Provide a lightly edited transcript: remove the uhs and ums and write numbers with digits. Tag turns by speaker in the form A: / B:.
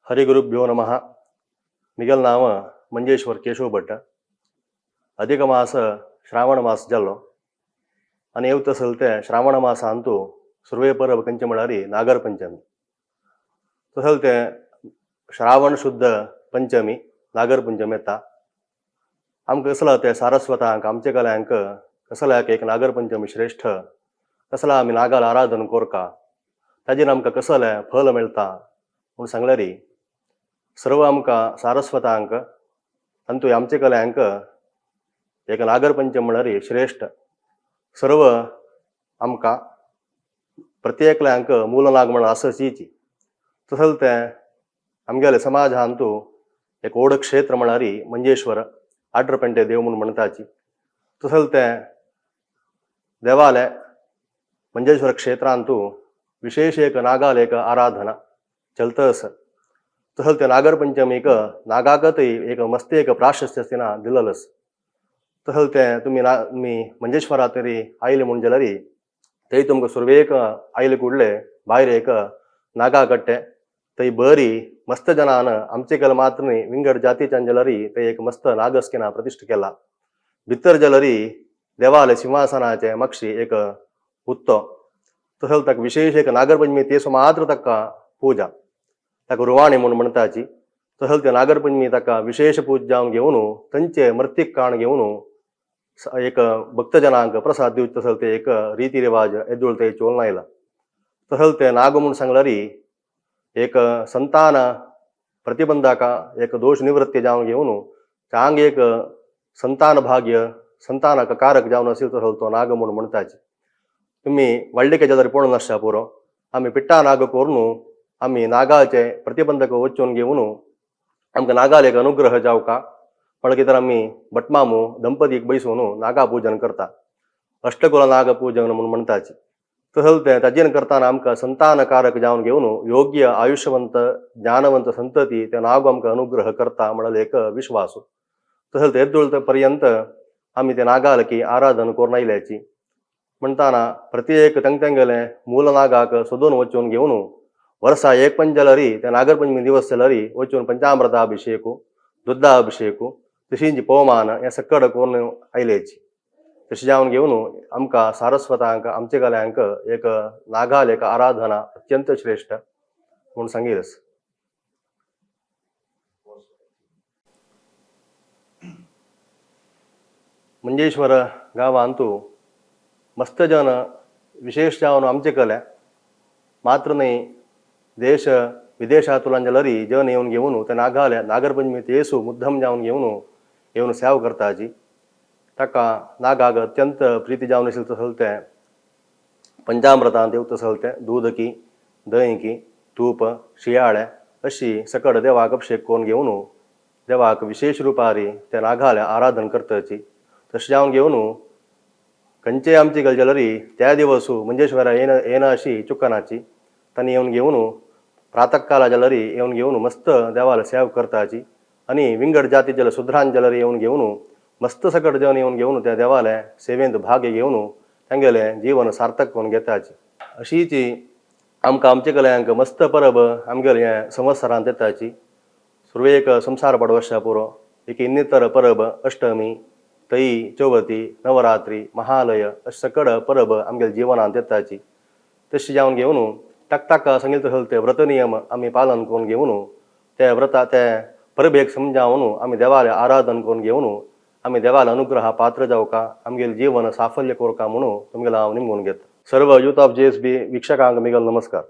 A: ಹರಿಗುರುಭ್ಯೋ ನಮಃ. ಮಿಗಲ್ ನಾಮ ಮಂಜೇಶ್ವರ್ ಕೇಶವ ಭಟ್ಟ. ಅಧಿಕ ಮಾಸ ಶ್ರಾವಣ ಮಾಸ जाल्लो आनी येवता आसल ते श्रावण मासांतू सुरवे परब खंयचे म्हळ्यार नागर पंचमी. तसो ते श्रावण शुद्ध पंचमी नागर पंचमी येता. आमकां कसलो ते सारस्वतांक आमचे कल्यांक कसल्याक एक नागर पंचमी श्रेश्ठ कसला आमी नागाल आराधन कोरका, ताजेर आमकां कसलें फल मेळटा म्हूण सांगल्यार, सर्व आमकां सारस्वतांक तांतू आमचे कल्यांक एक नागरपंचमी म्हळ्यार श्रेश्ठ. सर्व आमकां प्रत्येकल्यांक मूलनाग म्हण आसचीची. तसोच तें आमगेले समाजांतू एक ओड क्षेत्र म्हळ्यार मंजेश्वर आड्रपेंटे देव म्हूण म्हणटाची. तसोच तें देवालय मंजेश्वर क्षेत्रांतू विशेष एक नागाल एक आराधना चलता आसा. तसोच ते नागरपंचमीक नागाकतय एक मस्त एक प्राशस्त्य तिना दिलेलो आसा. तसोच तें तुमी ना तुमी मंजेश्वरा तरी आयले म्हूण जाल्यार थंय तुमकां सुरवेक आयले कुडले भायर एक नागा कट्टे, थंय बरी मस्त जनान आमचे कडेन मात्र न्ही, विंगड जातीच्यान जाल्यार थंय एक मस्त नागस्किना प्रतिश्ठ केला. भितर जाल्यार देवालय सिंहासनाचे मागशी एक उत्तो. तसोच ताका विशेष एक नागरपंचमी ते मात्र ताका पूजा, ताका रुवाणी म्हूण म्हणटाची. तसोच ते नागरपंचमी ताका विशेष पूजा जावन घेवन थंयचे मर्तीक काण घेवन एक भक्तजनांक प्रसाद दिवचे. तसो ते एक रिती रिवाज येदोळ ते चोलन आयला. तसोच ते नाग म्हूण सांगल्यार एक संतान प्रतिबंधाका एक दोश निवृत्ती जावन घेवन चांग एक संतान भाग्य संतानाक कारक जावन असेल तसो तो नाग म्हूण म्हणटाची. तुमी व्हडले जाल्यार पळोवन नासता पुरो, आमी पिट्टा नाग करून आमी नागाचे प्रतिबंधक वचून घेवन आमकां नागाल एक अनुग्रह जावका म्हळ्यार तर आमी भटमामू दंपतीक बैसून नागा पूजन करता, अष्टकुल नाग पूजन म्हूण म्हणटाची. तसोच तें ताजेन करतना आमकां संतानकारक जावन घेवन योग्य आयुष्यवंत ज्ञानवंत संतती ते नाग आमकां अनुग्रह करता म्हणल्यार एक विश्वास. तसोच येदोळ पर्यंत आमी ते नागालकी आराधन करून आयल्याची. म्हणटाना प्रत्येक तेंगेले मूल नागाक सोदून वचून घेवन वर्सा एक पण जाल्यार ते नागरपंचमी दिवस जाल्यार वचून पंचामृताभिषेक, दुग्धाभिषेक, तशींच पवमान हें सकड करून आयल्याची. तशें जावन घेवन आमकां सारस्वतांक आमचे कल्यांक एक नागाल एक आराधना अत्यंत श्रेश्ठ म्हूण सांगीत. मंजेश्वर गांवांतू मस्त जन विशेष जावन आमचे कले मात्र न्ही, देश विदेशांतल्यान जाल्यार जन येवन घेवन ते नागाले नागरपंचमी तेसू मुद्दम जावन घेवन येवन सेवा करताची. ताका नागाक अत्यंत प्रिती जावन आशिल्लें. तसलें तें पंचामृतांत येवता तसलें तें दूदकी, दहीकी, तूप, शियाळे अशी सकड देवाक अभिषेक करून घेवन देवाक विशेष रुपारी ते नागाले आराधन करताची. तशें जावन घेवन खंयचेय आमची गल जाल्यार त्या दिवसू मंजेश्वरा येना येना अशी चुकनाची. तांणी येवन घेवन प्रातःकाला जाल्यार येवन घेवन मस्त देवाला सेवा करताची. आनी विंगड जातीचे सुद्रान जाल्यार येवन घेवन मस्त सकट जेवन येवन घेवन त्या देवाले सेवेंत भाग घेवन तांगेलें जीवन सार्थक करून घेताची. अशीच आमकां आमचे कल्यांक मस्त परब आमगेले हें संवत्सरांत येताची. सुरवेक संवसार पाडवो पुरो, एक इन्नितर परब, अष्टमी, तई चवथी, नवरात्री, महालय अशें सकड परब आमगेले जिवनांत येताची. तशें जावन घेवन ताक ताका सांगिल्लें तसलें ते व्रत नियम आमी पालन करून घेवन ते व्रता ते परबेक समजावन आमी देवालें आराधन करून घेवन आमी देवाले अनुग्रह पात्र जावका, आमगेलें जीवन साफल्य कोरका म्हणून तुमगेलो हांव निमगून घेता. सर्व यूथ ऑफ JSB वीक्षकांक मिगल नमस्कार.